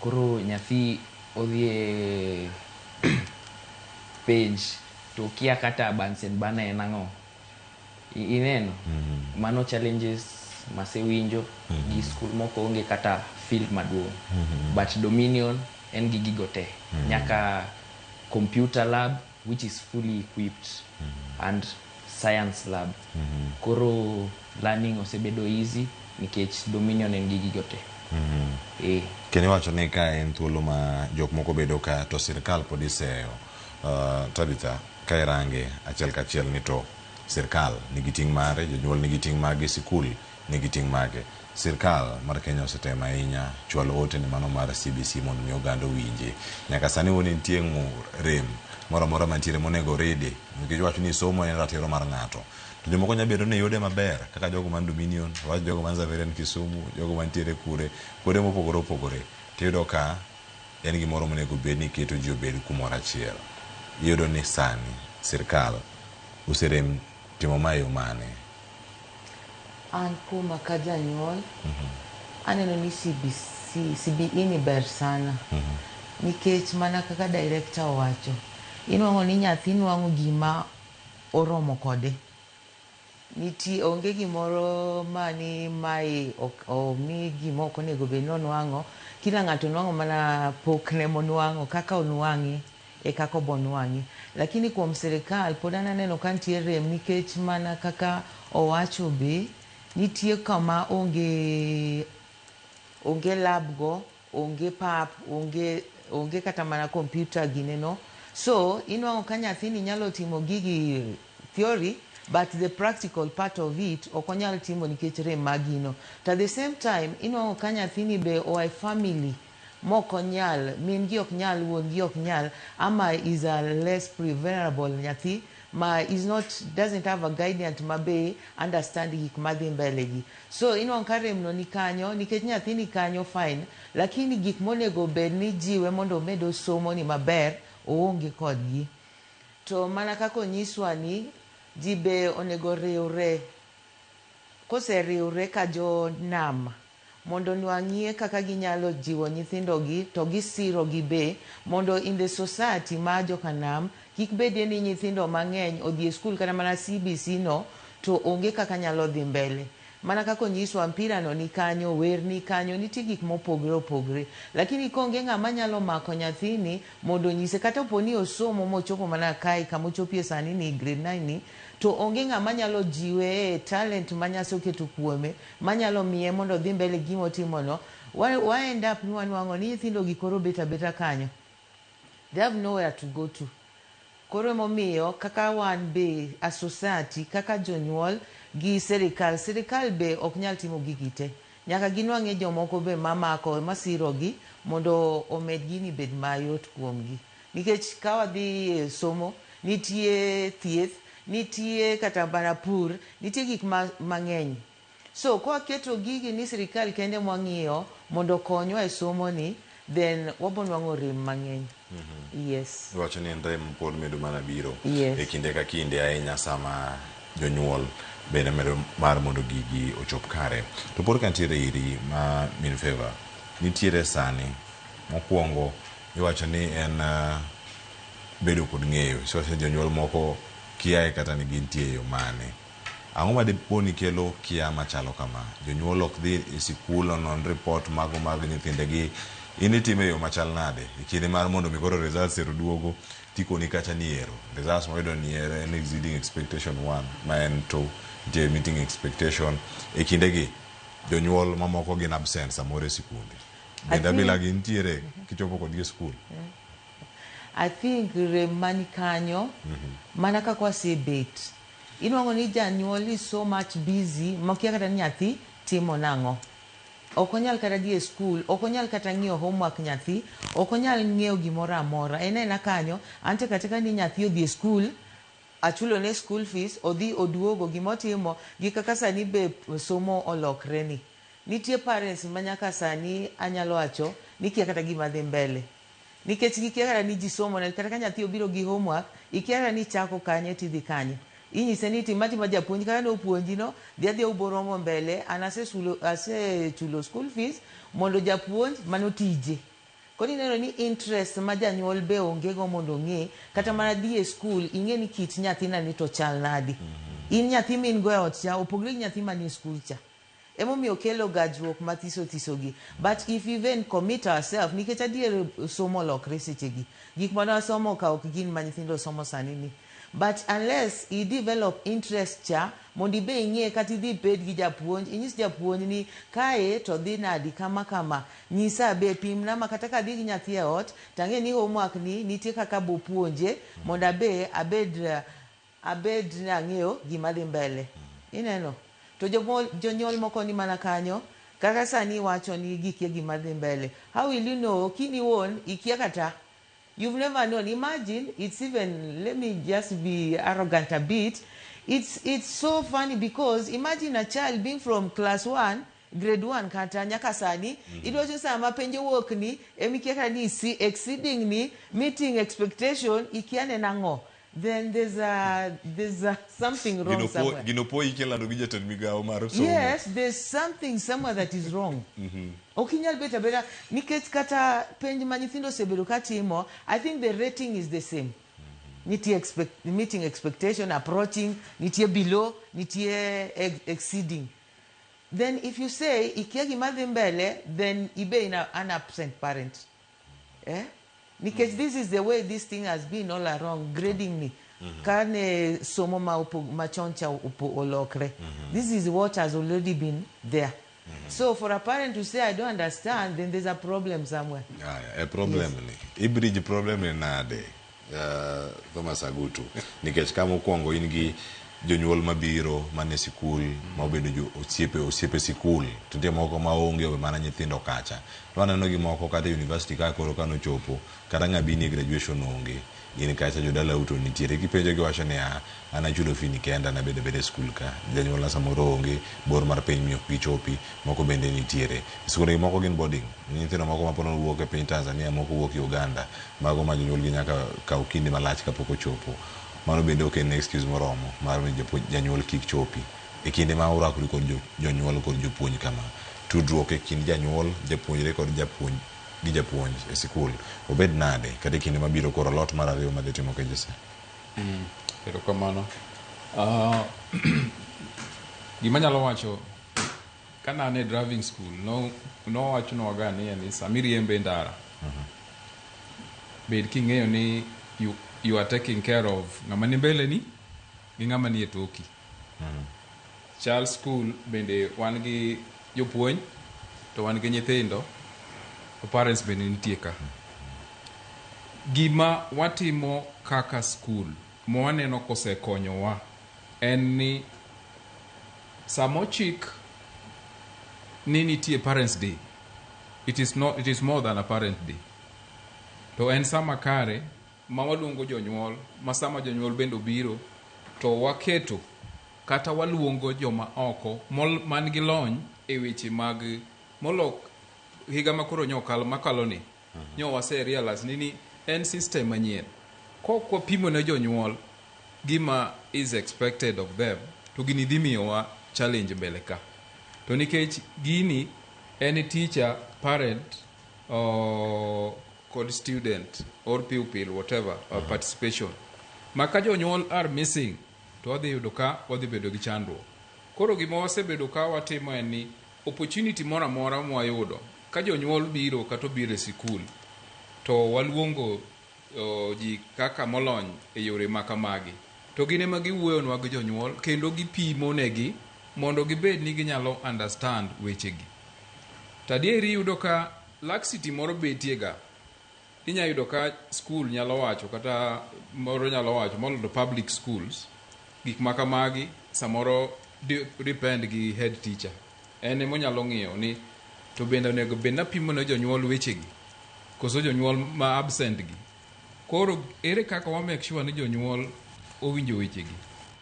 koro nyathi odhi e penj to kia kata Bunsen burner en ang'o. Ineno? Mano challenges masewinjo gi skul moko onge kata field maduong'. But Dominion en gi gigo te. Nyaka computer lab which is fully equipped and science lab. Koro learning osebedo easy nikech Dominion en gi gigo te. Kendo iwacho ni ka en thuolo ma jok moko bedo ka to sirkal pod iseyo. Tabitha, ka irange achiel kachiel ni to sirkal nigi ting' mare, jonyuol nigi ting' mage, sikul nigi ting' mage. Sirkal mar Kenya osetemo ahinya chwalo ote ne mano mar CBC mondo mi oganda owinje. Nyaka sani wuon nitie ng'ur, rem moro amora mantiere monego rede nikech wacho ni somo en ratiro mar ng'ato. To jomoko nyalo bedo ni yude maber kaka jogo man Dominion, wach jogo man Xaverian Kisumu, jogo mantiere kure, kuonde mopogore opogore. Tiyudo ka en gimoro monego bed ni keto ji obed kumoro achiel. Iyudo ni sani sirkal oserem timo ma e yo mane? An kuma ka janyuol, aneno ni CBC, CBE ni ber sana. Nikech mana kaka director owacho, inwang'o ni nyathi nwang'o gima oromo kode. Nitie onge gimoro mani mae omi gima ok onego bed ni onwang'o. Kila ng'ato nwang'o mana pokne monwang'o kaka onwang'e e kaka obonwang'e. Lakini kuom sirikal pod an aneno ka nitie rem nikech mana kaka owacho be nitie kama onge lab go, onge pap, onge kata mana computer gineno. So inwang'o ka nyathini nyalo timo gigi theory but the practical part of it ok onyal timo nikech rem mag gino. To at the same time inwang'o ka nyathini be oa e family mok onyal, min gi ok nyal, wuon gi ok nyal, ama is a less vulnerable nyathi ma is not doesn't have a guidance ma be understand gik madhi mbele gi. So inwang'o ka rem no ni kanyo nikech nyathi ni kanyo fine, lakini gik monego bed ni jiwe mondo omed osomo ni maber oonge kodgi. To mana kaka onyiswa ni ji be onego riwre koseriwre ka jo nam mondo nwang'ie kaka ginyalo jiwo nyithindogi to gisiro gi be mondo in the society ma jokanam kik bedie ni nyithindo mang'eny odhi e skul kata mana CBC no to onge kaka nyalo dhi mbele. Mana kaka onyiswa mpira no ni kanyo, wer ni kanyo, nitie gik mopogre opogre. Lakini konge ng'ama nyalo mako nyathini mondo onyise kata opo ni osomo mochopo mana kae kamochopie sani ni grade 9 ni to onge ng'ama nyalo jiwe e talent ma Nyasaye oketo kuome manyalo miye mondo odhi mbele gi gima otimono wa end up ni wanwang'o ni nyithindo gi koro bet abeta kanyo they have nowhere to go to koro emomiyo kaka wan be a society kaka jonyuol gi sirikal sirikal be ok nyal timo gigi te nyaka ginwang'e jomoko be mamako masirogi mondo omed gini bed mayot kuomgi nikech ka wadhi e somo nitie thieth nitie kata mana pur nitie gik mang'eny so kwaketo gigi ni sirikal kende mwang'iyo mondo okonywa e somo ni then wabonwang'o rem mang'eny yes Iwacho ni en rem pod medo mana biro Yes. e kinde ka kinde ahinya sama jonyuol bende medo mar mondo gigi ochop kare. To pod kantiere iri ma min Favor, nitiere sani mokwongo iwacho ni en bedo kod ng'eyo. Iwacho ni jonyuol moko kiaye kata ni gintie e yo mane. Ang'o ma dipo ni kelo kia machalo kama? Jonyuol ok dhi e sikul onon report mago mag nyithindegi. In itime e yo machal nade? E kinde mar mondo mi koro results ero duogo, tikoni kacha ni ero. Results mwayudo ni ero en exceeding expectation 1, ma en 2, nitie meeting expectation. E kindegi, jonyuol mamoko gin absent samoro e sikunde. Bende abila gi nitiere kichopo kodgi e skul? I think rem mani kanyo mana kaka wasebet inwang'o ni janyuol is so much busy mokia kata ni nyathi timo nang'o ok onyal kata dhi e skul ok onyal kata ng'iyo homework nyathi ok onyal ng'eyo gimoro amora en aena kanyo ante kata ni nyathi odhi e skul achulo ne school fees odhi oduogo gimotimo gi kaka sani be somo olokre ni nitie parents ma nyaka sani anyalo wacho ni kia kata gima dhi mbele nikech gikia kata ni ji somo nade kata ka nyathi obiro gi homework ikia kata ni ichako kanye tidhi kanye inyise ni tim atima japuonj kaka nopuonji no dhi adhiya uboromo mbele an asechulo school fees mondo japuonj mano tije koro ineno ni interest ma janyuol be onge go mondo ong'e kata mana dhi e skul ing'e ni kit nyathina ni to chal nadi in nyathi ma in go e ot cha opogre gi nyathi manie skul cha emomiyo kelo gajruok mathiso thiso gi but if even commit ourselves nikech adier somo olokre sechegi gik mane wasomo ka ok gin ma nyithindo somo sani ni but unless i develop interest cha mondo ibe ing'e kata idhi ibed gi japuonj inyis japuonj ni kae to dhi nadi kama kama nyisa be pimna ma kata kadhi gi nyathi e ot tang'e ni homework ni nitie kaka bopuonje mondo abe abed ni ang'eyo gima dhi mbele ineno to jonyuol moko ni mana kanyo kaka sani iwacho ni gikia gima dhi mbele how will you know kini wuon ikia kata you've never known imagine it's even let me just be arrogant a bit it's so funny because imagine a child being from class 1 grade 1 kata nyaka sani idwacho sama penj owuok ni emikia kata ni exceeding ni meeting expectation ikia ne nang'o then there's a something wrong somewhere. Gino poyi kilando gi jatend migawo mar somo. Yes, there's something somewhere that is wrong. Ok inyal bet abeta nikech kata penj ma nyithindo osebedo ka timo, I think the rating is the same. Nitie meeting expectation, approaching, nitie below, nitie exceeding. Then if you say ikia gima dhi mbele, then ibe in an absent parent. Eh? Nikech this is the way this thing has been all along, grading ni. Kane somo ma machon cha olokre. This is what has already been there. So for a parent to say I don't understand, then there's a problem somewhere. Aya, e problem ni. I-bridge problem ni nade? Thomas Agutu. Nikech kama mokwongo in gi Jonyuol mabiro man e sikul ma obedo jo osiepe osiepe sikul to nitie moko ma onge owe mana nyithindo kacha. To aneno gi moko kata e university ka koro kanochopo kata ng'a bini e graduation onge. Gin kacha jodalau to nitiere. Kipenjo giwacho niya, an achulo fee ni kenda an abedo abeda e skul ka. Janyuolna samoro onge, bor mar piny miyo ok gichopi, moko bende nitiere. Skunde gi moko gin boarding. Nyithindo moko ma ponono wuok e piny Tanzania, moko wuok Uganda, mago ma jonyuolgi nyaka kaw kinde malach kapok ochopo. Mano bende ok en excuse moromo mar ni janyuol kik chopi. E kinde ma urakori kod jonyuol kod jopuonj kama, tudruok e kind janyuol, japuonjre kod japuonj gi japuonj e sikul obed nade kata e kinde mabiro koro lot mar ariyo madhi timo KJSEA? Erokamano. Gima anyalo wacho kane an e driving school no nowachnwaga ni ni sama iriembo e ndara bed king'eyo ni you are taking care of ng'ama ni mbele ni gi ng'ama ni e toki. Chal school bende wan gi jopuonj to wan gi nyithindo to parents bende nitie ka. Gima watimo kaka school mwaneno kosekonyowa en ni sama ochik ni nitie parents day it is not it is more than a parent day to en sama kare ma waluongo jonyuol ma sama jonyuol bende obiro to waketo kata waluongo joma oko man gi lony e weche mag molok higa ma koro nyo makalo ni nyo wase realize ni en system manyien kok wapimo ne jonyuol gima is expected of them to gini dhi miyowa challenge mbele ka to nikech gini en teacher parent kod student or pupil whatever participation ma ka jonyuol are missing to wadhi yudo ka wadhi bedo gi chandruok koro gima wasebedo ka watimo en ni opportunity moro amora mwayudo ka jonyuol biro kata obiro e sikul to waluongo ji kaka molony e yore ma kamagi to gin ema giwuoyonwa gi jonyuol kendo gipimo negi mondo gibed ni ginyalo understand wechegi to adieri iyudo ka laxity moro betie ga inya yudo ka school nyalo wacho kata moro nyalo wacho moloyo public schools gik ma kamagi samoro depend gi head teacher en ema onyalo ng'iyo ni to bende onego bed napimo ne jonyuol wechegi koso jonyuol ma absent gi koro ere kaka wa make sure ni jonyuol owinjo wechegi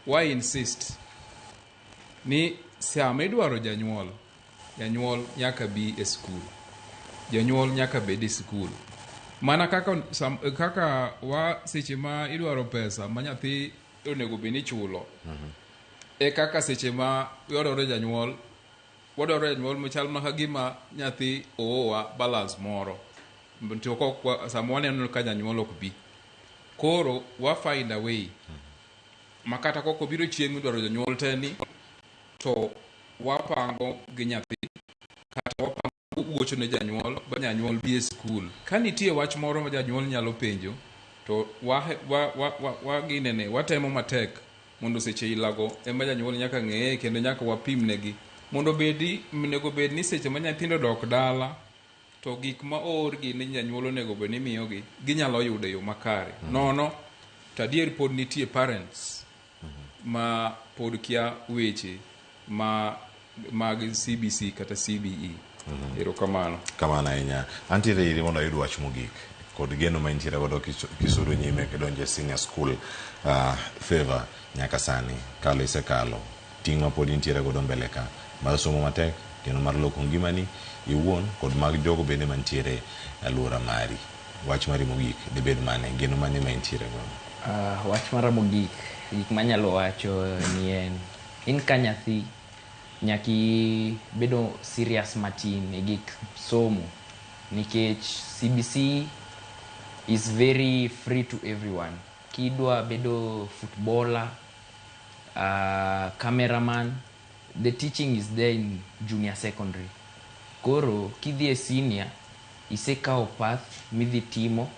wa insist ni sama idwaro janyuol janyuol nyaka bi e skul janyuol nyaka bed e skul mana kaka kaka wa seche ma idwaro pesa ma nyathi onego bed ni ichulo e kaka seche ma dwarore janyuol wadwaro janyuol machal ma kagima nyathi oowa balance moro to kok sama waneno ka janyuol ok bi koro wa find a way ma kata kok obiro chieng' midwaro janyuol te ni to wapango gi nyathi kata wapango wuocho ne janyuol ba janyuol bi e skul ka nitie wach moro ma janyuol nyalo penjo to wa ginene watemo matek mondo seche ilago ema janyuol nyaka ng'eye kendo nyaka wapim negi mondo bedi onego bed ni seche ma nyithindo dok dala to gik ma oorgi ni janyuol onego bed ni miyogi ginyalo yudo e yo makare nono to adier pod nitie parents ma pod kia weche ma mag CBC kata CBE erokamano Kamano ahinya. Antiere iri mondo ayud wach mogik kod geno ma intiere godo kisudo nyime kidonjo e senior school favor nyaka sani kalo isekalo ting' ma pod intiere godo mbele ka mar somo matek kendo mar loko ngimani iwuon kod mag jogo bende mantiere e alwora mari. Wach mari mogik dibed mane? Geno mane ma intiere godo? Wach mara mogik gik manyalo wacho ni en in ka nyathi nyaka ibedo serious matin e gik somo nikech CBC is very free to everyone. Kidwa bedo footballer, cameraman, the teaching is there in junior secondary. Koro kidhi e senior, isekawo path midhi timo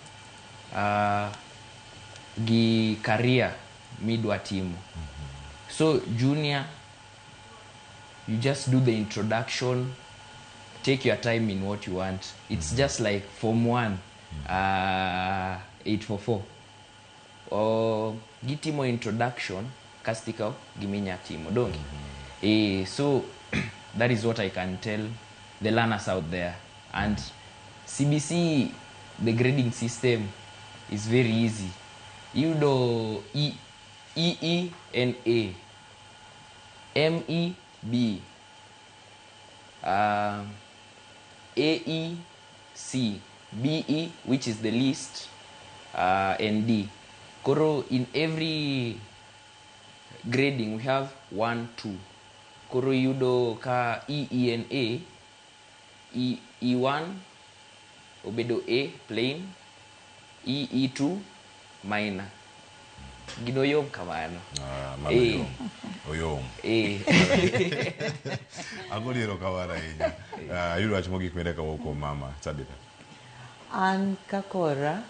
gi career midwa timo. So junior, you just do the introduction, take your time in what you want. It's just like Form 1, 844. Gitimo introduction. Kasto ikaw gima inya timo donge. So that is what I can tell the learners out there. And CBC, the grading system is very easy. Iyudo E, E, E and A, M, E, B, A, E, C, B, E, which is the least, and D. Koro in every grading we have 1, 2. Koro iyudo ka E, E and A, E, E1 obedo A plain, E, E2 minor. Gino yom kamano. Ah, mano yom. Oyom. Agoni erokamano ahinya. Ayudo wach mogik mende kawuok kuom mama Tabitha. An kakora,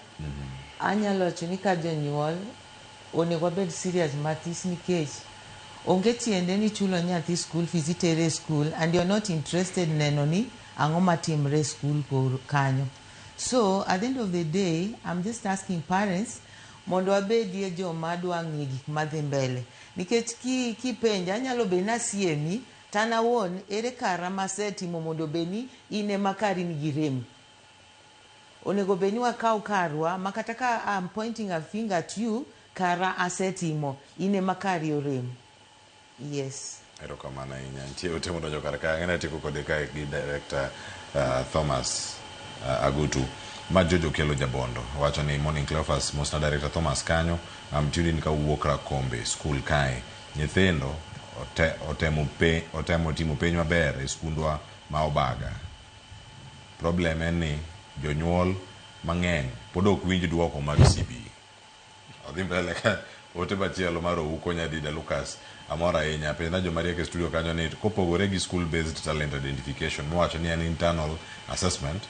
anyalo wacho ni ka jonyuol onego wabed serious mathis nikech onge tiende ni chulo nyathi school fees, itere e school and you're not interested neno ni ang'o matimre e school koro kanyo. So at the end of the day, I'm just asking parents mondo wabedie joma dwa ng'iyo gik madhi mbele. Nikech kipenja anyalo bedo ni asiemi to an awuon ere kara masetimo mondo obed ni in ema kari nigi rem. Onego bed ni wakaw karwa ma kata ka I'm pointing a finger at you, kara asetimo, in ema kari orem. Yes. Erokamano ahinya. Nitie ote modonjo kar ka. Ang'e atieko kode kae gi director Thomas Agutu. Ma Jojo Kelo Jabondo wacho ni morning Cleophas, mosna director Thomas kanyo. I'm tuned in kawuok Rakombe school kae. Nyithindo otemo timo penj maber e skundwa ma Obaga. Problem en ni jonyuol mang'eny pod ok winj duoko mag CBE. Odhi mbele ka ote machielo mar Ouko Nyadida Lucas. Amor ahinya. Penjna joma riek e studio kanyo ni kopogore gi school based talent identification miwacho ni en internal assessment,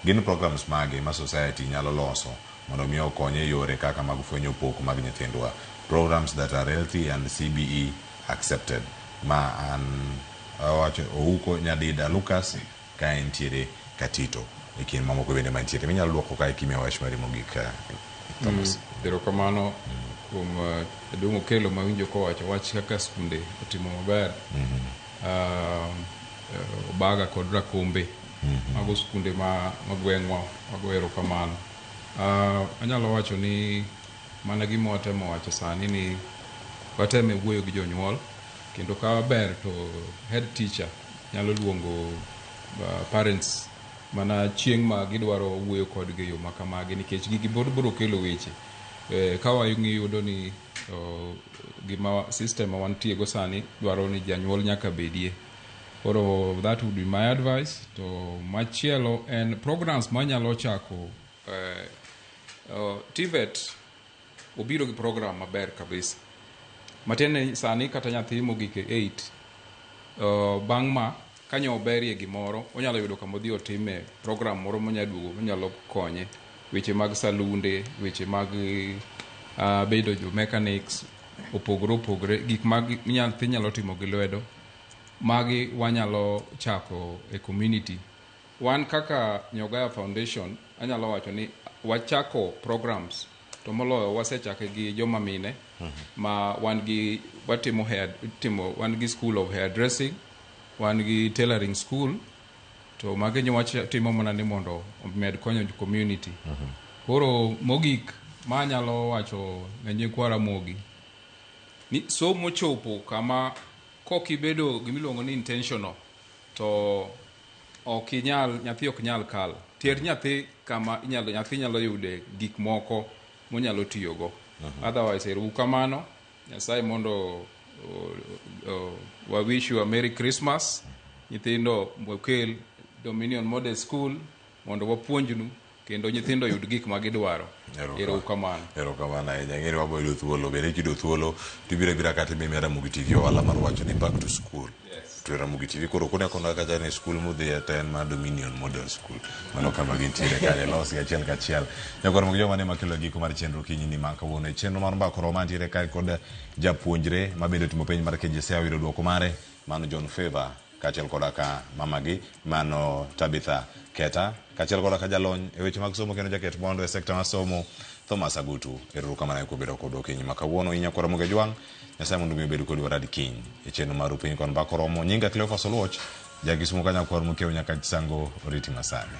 gin programs mage ma society nyalo loso mondo mi okony e yore kaka mag fwenyo pok mag nyithindwa. Programs that are healthy and CBE accepted. Ma an owacho Ouko Nyadida Lucas ka entiere Katito e kind mamoko bende mantiere. Minyalo duoko kae kimiya wach mari mogik, Thomas. Erokamano kuom jaduong' Okello mawinjo kowacho wach kaka skunde otimo maber. Obaga kod Rakombe. Mago skunde ma gweng'wa, wago erokamano. Anyalo wacho ni mana gima watemo wacho sani ni wateme wuoyo gi jonyuol kendo ka ber to head teacher nyalo luongo parents mana chieng' ma gidwaro wuoyo kodgi e yo ma kamagi nikech gigi pod biro kelo weche. Ka wang'iyudo ni gima system ma wantie go sani dwaro ni janyuol nyaka bedie. Koro that would be my advice. To machielo en programs manyalo chako TVET obiro gi program maber kabisa. Matiende ni sani kata nyathi mogik e 8 bang' ma kanyo oberie gimoro onyalo yudo kama odhi otime program moro monyalo duogo monyalo konye weche mag salunde, weche mag bedo jo mechanics opogore opogore, gik mag nyathi nyalo timo gi lwedo magi wanyalo chako e community. Wan kaka Nyogaya Foundation anyalo wacho ni wachako programs to moloyo wasechake gi joma mine ma wan gi watimo hair, timo wan gi school of hair dressing, wan gi tailoring school to magi watimo mana ni mondo omed konyo community. Koro mogik ma anyalo wacho ne nyikwa Ramogi ni somo chopo kama kok ibedo gimiluongo ni intentional to ok inyal, nyathi ok nyal kal. Ter nyathi kama inyalo, nyathi nyalo yude gik moko monyalo tiyogo. Otherwise, ero kamano, Nyasaye mondo wa wish you a Merry Christmas. Nyithindo okel Dominion Model School mondo wapuonjnu kendo nyithindo oyud gik ma gidwaro. Ero kamano. Erokamano ahinya. Ing'e ni wabo yudo thuolo. Bende kiyudo thuolo tibiro abira kata imiya Ramogi TV ohala mar wacho ni back to school. Yes. To Ramogi TV koro kone kona kacha ni school mudhiye to en mar Dominion Model School. Mano kama gintiere kanyo losi achiel kachiel. Nyakwar Ramogi joma ne makelo giko mar chenro kinyi ni ma kawuono. E chenro mar mbako romo mantiere kae kod japuonjre ma bende otimo penj mar KJSEA oyudo duoko mare mano John Favor. kaachiel koda ka mamagi mano Tabitha Keta, kaachiel koda ka jalony e weche mag somo kendo jaket mondo e sekta mar somo Thomas Agutu. Erokamano kuom bedo kodwa okinyi ma kawuono. In nyakwar Ramogi Ajwang', Nyasaye mondo omi obed kodi warad kiny e chenro mar Piny Kon Mbaka Oromo. Nyinga Cleophas Oluoch, ja Kisumu ka nyakwar Mokiewo nyaka Chisango oriti masani.